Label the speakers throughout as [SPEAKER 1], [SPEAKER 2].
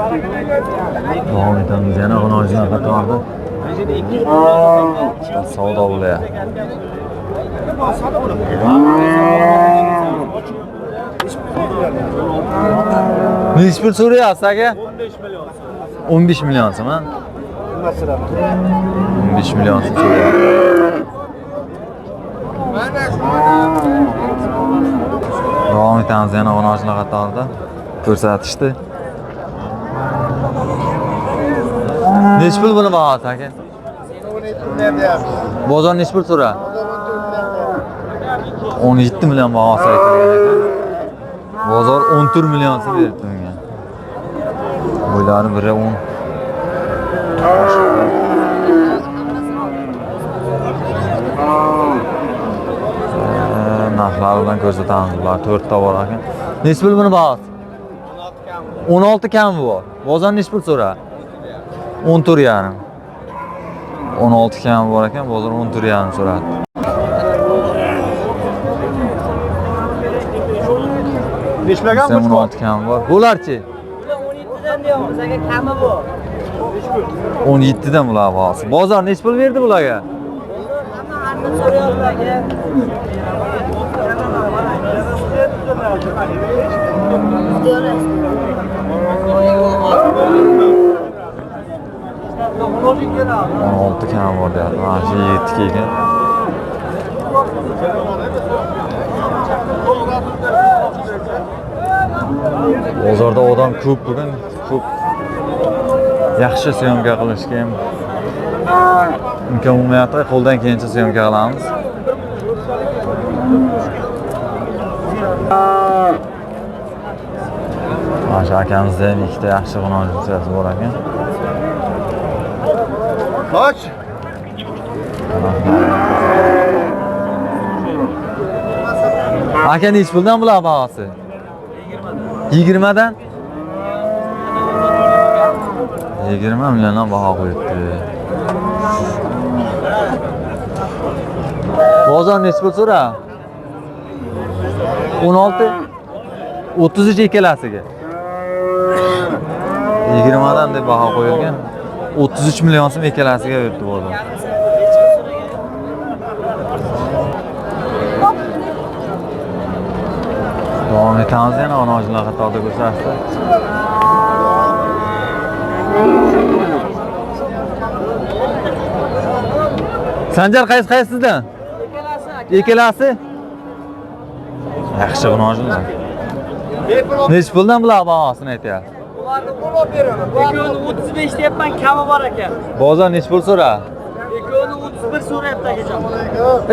[SPEAKER 1] Davom etamiz yana g'unojlar qatorida. Savdo bo'lyapti. Nechi pul so'rayapsiz aka? 15 million. 15 million so'm, ha? 15 million so'm so'rayapti. Davom etamiz yana g'unojlar qatorida. Ko'rsatishdi. Nechi pul buni bahosi aka? Bozor nechi pul so'radi? 17 million bahosi aytilgan ekan. Bozor 14 million so'm beribdi unga. Bo'ylari biri 10. Narxlari bilan ko'rsatamiz. Bular 4 ta bor ekan. Nechi pul buni bahosi? 16 kami bor. Bozor nechi pul so'radi? 14,5. 16 kami bor ekan, bozor 14,5 so'radi.
[SPEAKER 2] Neshlagan
[SPEAKER 1] Sen 16 kami bor. Bularchi?
[SPEAKER 3] Bular 17dan deyapmiz aka, kami bor.
[SPEAKER 1] 17 dan bular bahosi. Bozor nechi pul berdi bularga?
[SPEAKER 3] Hamma har xil so'rayapti aka.
[SPEAKER 1] O'n olti kami bor deyapti. Mana shu yigitniki ekan. Bozorda odam ko'p bugun, ko'p. Yaxshi syomka qilishga ham imkon bo'lmayapti. Qo'ldan kelgancha syomka qilamiz. Mana shu akamizda ham ikkita yaxshi g'unojchasi bor ekan.
[SPEAKER 2] Kaç?
[SPEAKER 1] Aka nechi puldan bular bahosi? 20 dan? 20 milliondan baho qo'yibdi. Bozor nechi pul so'radi? 16 33 ikkalasiga. 20 dan deb baho qo'yilgan. 33 million so'm ikkalasiga beribdi bozor. Davom etamiz yana g'unojlar qatorida ko'rsatdi. Sanjar qaysi qaysisidan?
[SPEAKER 3] Ikkalasi aka.
[SPEAKER 1] Ikkalasi? Yaxshi g'unojlar. Nechi puldan bular bahosini aytyapti?
[SPEAKER 3] Ularni ikkovini 35 deyapman, kami bor aka.
[SPEAKER 1] Bozor nechi pul so'radi?
[SPEAKER 3] Ikkovini 31 so'rayapti akajon.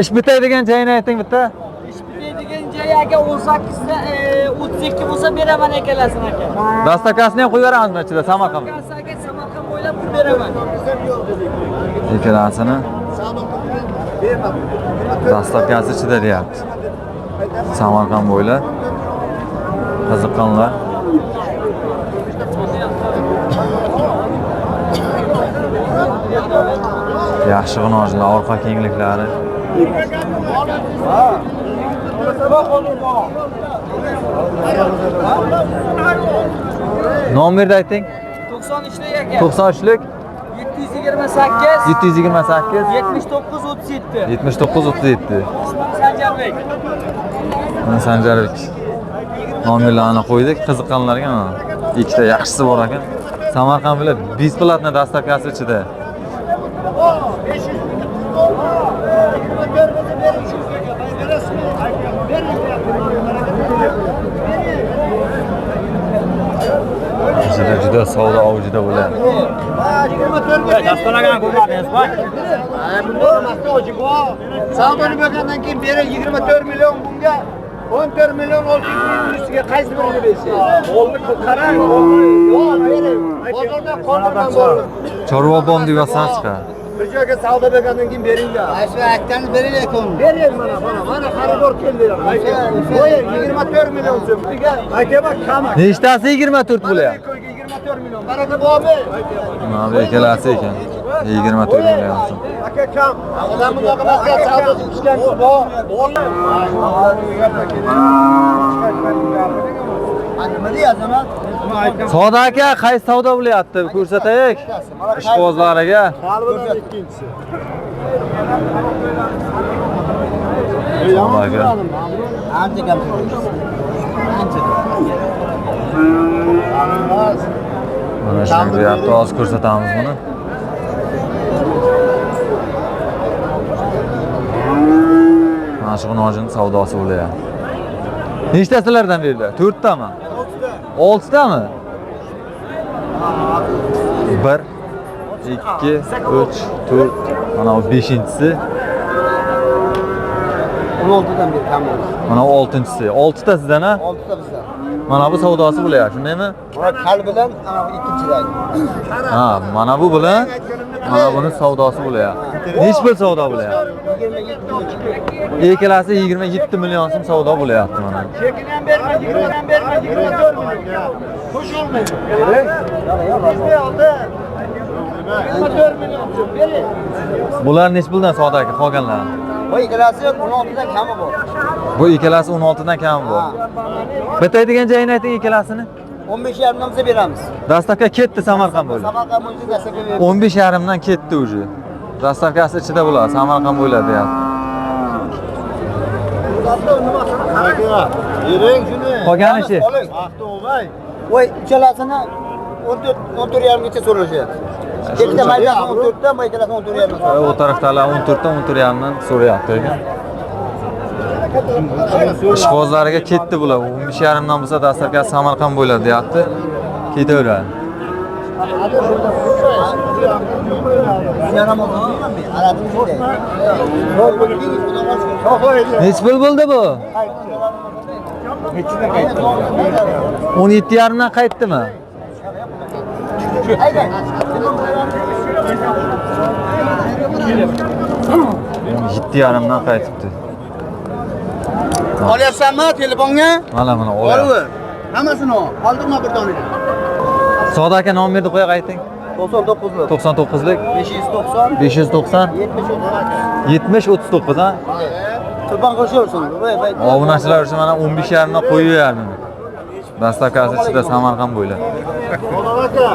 [SPEAKER 1] Ish bitadigan joyini ayting bitta.
[SPEAKER 3] Ish bitadigan joyi aka 18 da 32 bo'lsa beraman ikkalasini aka.
[SPEAKER 1] Dastavkasini ham qo'yib yuboramiz ichida Samarqand.
[SPEAKER 3] Dastavkasi aka Samarqand bo'ylab qilib beraman.
[SPEAKER 1] Ikkalasini dastavkasi ichida deyapti. Samarqand bo'ylab qiziqqanlar yaxshi g'unojlar, orqa kengliklari. Nomerni ayting.
[SPEAKER 3] 93lik aka.
[SPEAKER 1] 93lik
[SPEAKER 3] 728
[SPEAKER 1] 728
[SPEAKER 3] 79 37.
[SPEAKER 1] 79 37.
[SPEAKER 3] Ismim Sanjarbek.
[SPEAKER 1] Mana Sanjarbek. Nomerlarni qo'ydik qiziqqanlarga mana ikkita yaxshisi bor ekan. Samarqand bilan бесплатно dastavkasi ichida. Ichida juda savdo avjida bo'lyapti.
[SPEAKER 2] Savdoni bo'lgandan keyin beri 24 million bunga 14 million 600 ming ustiga qaysi birini bersangiz? Molni qarang. Yo'q, bering. Bozordan qoldirman molni.
[SPEAKER 1] Chorvabom deb yozsangiz chiqadi.
[SPEAKER 2] Bir joyga savdo bo'lgandan keyin beringlar.
[SPEAKER 4] Shu aytganingiz berilayotgan.
[SPEAKER 2] Bering mana, mana, mana xaridor keldi. Qo'ying 24 million so'm. Aka bak kam.
[SPEAKER 1] Nechtasi 24 bo'lyapti?
[SPEAKER 2] 24 million. Baraka bormi?
[SPEAKER 1] Mana bu ikkalasi ekan. 24 million so'm.
[SPEAKER 2] Aka kam. Odam bunaqa emas, savdosi pishgan bor.
[SPEAKER 4] Nima deyapsan?
[SPEAKER 1] Savdo aka, qaysi savdo bo'lyapti? Ko'rsataylik ishqibozlariga.
[SPEAKER 2] Qalbidan ikkinchisi.
[SPEAKER 1] Savdo aka.
[SPEAKER 2] Ancha kam. Ancha.
[SPEAKER 1] Mana shunday bo'lyapti, hozir ko'rsatamiz buni. Mana shu g'unojin savdosi bo'lyapti. Nechtasilardan berdi? To'rttami? Oltitami? 1 2 3 4 mana bu beshinchisi.
[SPEAKER 2] 16dan beri kam bo'ldi.
[SPEAKER 1] Mana bu oltinchisi. Oltitasidan ha?
[SPEAKER 2] 6ta bizdan.
[SPEAKER 1] Mana bu savdosi bo'lyapti, shundaymi?
[SPEAKER 2] Mana qalbidan ana ikkinchidan.
[SPEAKER 1] Ha, mana bu bilan mana buni savdosi bo'lyapti. Nech pul savdo bo'lyapti?
[SPEAKER 2] 27
[SPEAKER 1] Ikkalasi 27 million so'm savdo bo'lyapti mana.
[SPEAKER 2] Chekini ham berma, 20 ham berma, 24 million. Qo'sh olmaydi. Bizda oldi. 24 million so'm bering.
[SPEAKER 1] Bular nech puldan savdo aka qolganlar?
[SPEAKER 2] Bu ikkalasi 16 dan kami bor.
[SPEAKER 1] Bu ikkalasi 16 dan kam bu. Bitadigan joyini ayting ikkalasini.
[SPEAKER 2] 15,5 dan biza beramiz.
[SPEAKER 1] Dastavka ketdi Samarqand bo'ylab.
[SPEAKER 2] Samarqand bo'yicha dastavka beramiz.
[SPEAKER 1] 15,5 dan ketdi уже. Dastavkasi ichida bo'ladi, Samarqand bo'ylab deyapti.
[SPEAKER 2] Bering shuni.
[SPEAKER 1] Qolgani-chi?
[SPEAKER 2] Voy, uchalasini 14 14,5 gacha so'rashyapti. Ikkita maydasi 14 dan, bu ikkalasini 14,5 dan.
[SPEAKER 1] U tarafdagilar 14 dan 14,5 dan so'rayapti ekan. Ishqibozlariga ketdi bular. 15,5 dan bo'lsa dastavkasi Samarqand bo'ylab deyapti. Ketaveradi. Nech pul bo'ldi bu? 17,5 dan qaytdimi? 17,5 dan qaytibdi.
[SPEAKER 2] Olyapsanmi telefonga?
[SPEAKER 1] Mana mana olyapti.
[SPEAKER 2] Olaver. Hammasini ol. Qoldirma bir dona.
[SPEAKER 1] Savdo aka nomerni qo'ya qayting.
[SPEAKER 2] 99lik.
[SPEAKER 1] 99lik
[SPEAKER 2] 590
[SPEAKER 1] 590
[SPEAKER 2] 70
[SPEAKER 1] 70 39 ha?
[SPEAKER 2] Telefon qo'shaversin. Voy voy.
[SPEAKER 1] Obunachilar uchun mana 15,5 dan qo'yib. Dastavkasi ichida Samarqand bo'ylab.
[SPEAKER 2] Aka.